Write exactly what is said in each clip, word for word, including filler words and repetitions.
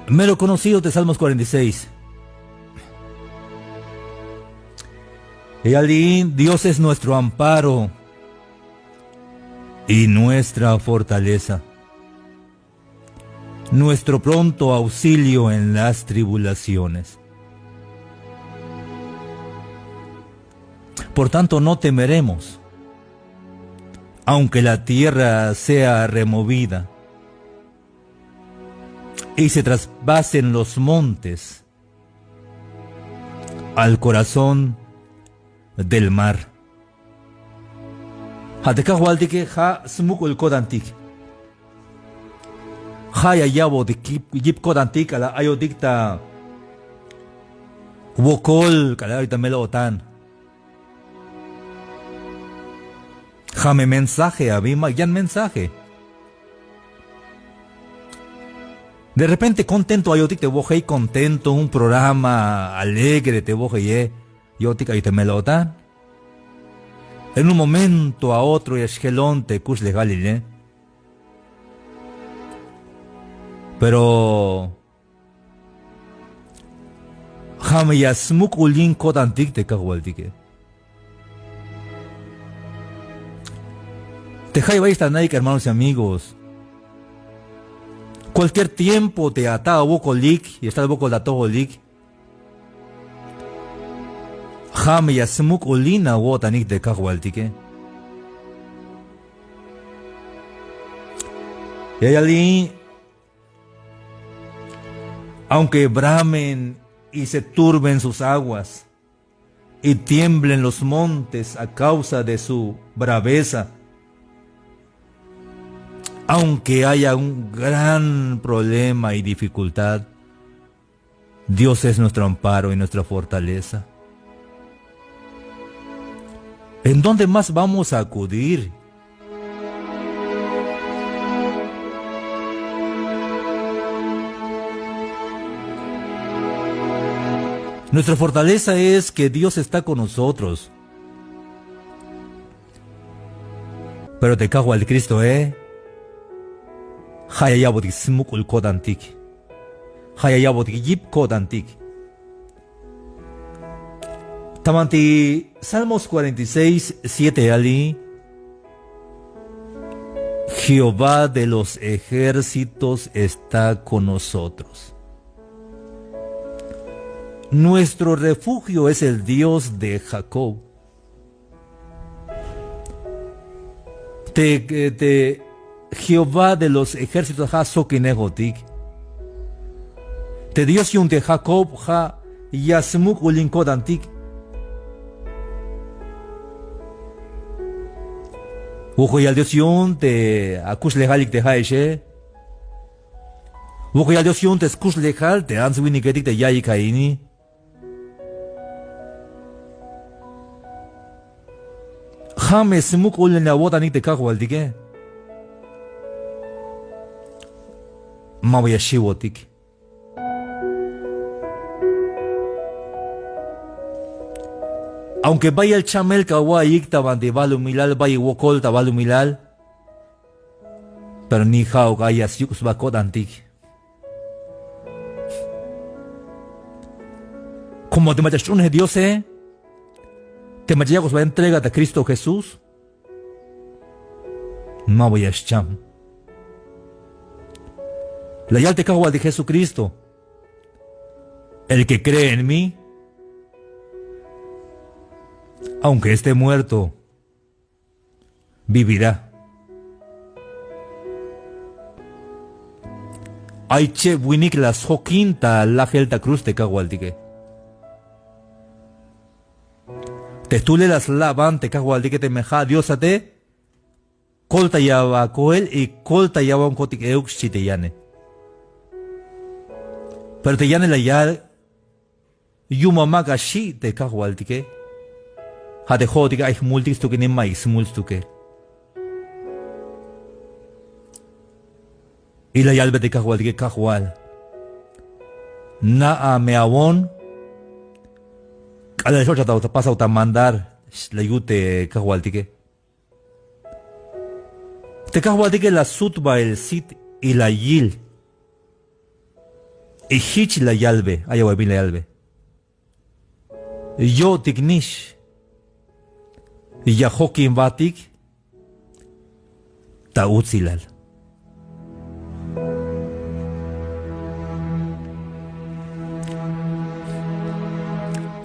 Mero conocido te Salmos cuarenta y seis. Ya yalin: Dios es nuestro amparo y nuestra fortaleza, nuestro pronto auxilio en las tribulaciones. Por tanto, no temeremos, aunque la tierra sea removida y se traspasen los montes al corazón del mar. Ja' te Kajwaltike ja' smuk'ul ko'tantik. Ja' ya ya'botik yip, yip ko'tantik k'alal ayotik ta wokol, k'alal ayotik ta mel o'tan. Ja' me mensaje abi, ma yan mensaje. De repente contento ayotik te wojey, contento, un programa alegre te wojeye, yo'tik ayotik ta mel o'tan. En un momento a otro ya xjelon te kuxlejalile. Pero ja' me ya smuk'ulin ko'tantik te Kajwaltike. Te jayeb ayex ta naik, hermanos y amigos, cualquier tiempo te ata awokolik, ya xtal awokol ta atojolik, ja' me ya smuk'ulin awo'tanik te Kajwaltike. Ya yalin: Aunque bramen y se turben sus aguas, y tiemblen los montes a causa de su braveza, aunque haya un gran problema y dificultad, Dios es nuestro amparo y nuestra fortaleza. ¿En dónde más vamos a acudir? Nuestra fortaleza es que Dios está con nosotros. Pero te Kajwaltik Cristoe ja' ya ya'botik smuk'ul ko'tantik. Ja' ya ya'botik yip ko'tantik. Ta banti Salmos cuarenta y seis, siete ya yal: Jehová de los ejércitos está con nosotros. Nuestro refugio es el Dios de Jacob. Te, te Jehová de los ejércitos ja' sjokinejotik. Te Dios yu'un te Jacob ja' ya smuk'ulin ko'tantik. Wokol yal Dios yu'un te akuxlejalik te ja'exe. Wokol yal Dios yu'un te skuxlejal te ants winiketik te ya'iyik a ini. Ja' me smuk'ulin awo'tanik te Kajwaltike. Maba ya xiwotik. Aunque bayel chamel ka awa'iyik ta banti balumilal, bayel wokol ta balumilal, pero ni ja'uk ay ya syuk' sba ko'tantik. Como te mach'a sch'uunej Diose, te mach'a yak'oj sba entrega ta Cristo Jesús, maba ya xcham. La yal te Kajwaltik Jesucristo: El que cree en mí, aunque esté muerto, vivirá. Ay cheb winik la sjokin ta lajel ta cruz te Kajwaltike. Te jtule la slaban te Kajwaltike teme ja' Diosate, koltaya aba koel y koltaya aba kotik euk, xchi te yane. Pero te yane la yal: Yu'un ma mak axi' te Kajwaltike. Ja' te jo'otike ay jmultik stukel, ni ma'yuk smul stukel. Y la yalbe te Kajwaltike: Kajwal, na'a me awon k'alal x-ochat ta pasaw ta mandar, la yut te Kajwaltike. Te Kajwaltike la sut bael sit y la yil. Y jich la yalbe, ay awebin la yalbe. Yo'tik nix. Ya jokin batik ta utsilal.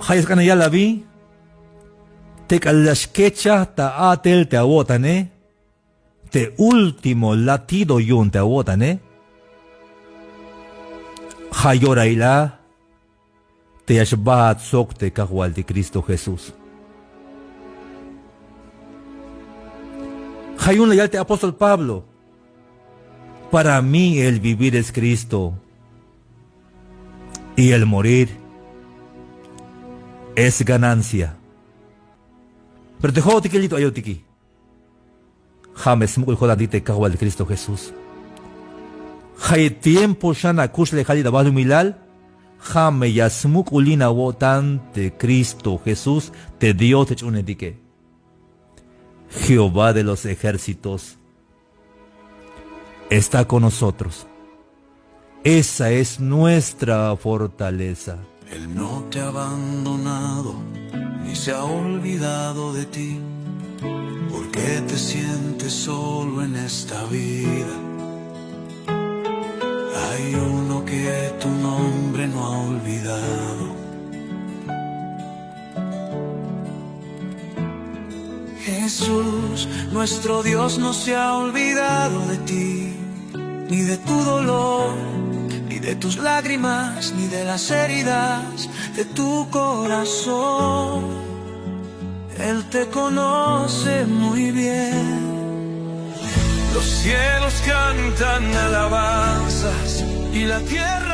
Ja' ya sk'an ya yal abi, te k'alal ya xkechaj ta a'tel te awo'tane, te último latido yu'un te awo'tane, ja' yorail a te ya xbaat sok te Kajwaltik Cristo Jesús. Ja' yu'un la yal te apóstol Pablo: Para mí el vivir es Cristo, y el morir es ganancia. Pero te jo'otike li'to ayotiki, ja' me smuk'ul ko'tantik te Kajwaltik Cristo Jesús. Ja'i tiempo xan akuxlejal in ta balumilal, ja' me ya smuk'ulin awo'tan te Cristo Jesús, te Dios te ch'uunejtike. Jehová de los ejércitos está con nosotros. Esa es nuestra fortaleza. Él no te ha abandonado ni se ha olvidado de ti. ¿Por qué te sientes solo en esta vida? Hay uno que tu nombre no ha olvidado. Jesús, nuestro Dios no se ha olvidado de ti, ni de tu dolor, ni de tus lágrimas, ni de las heridas de tu corazón. Él te conoce muy bien. Los cielos cantan alabanzas y la tierra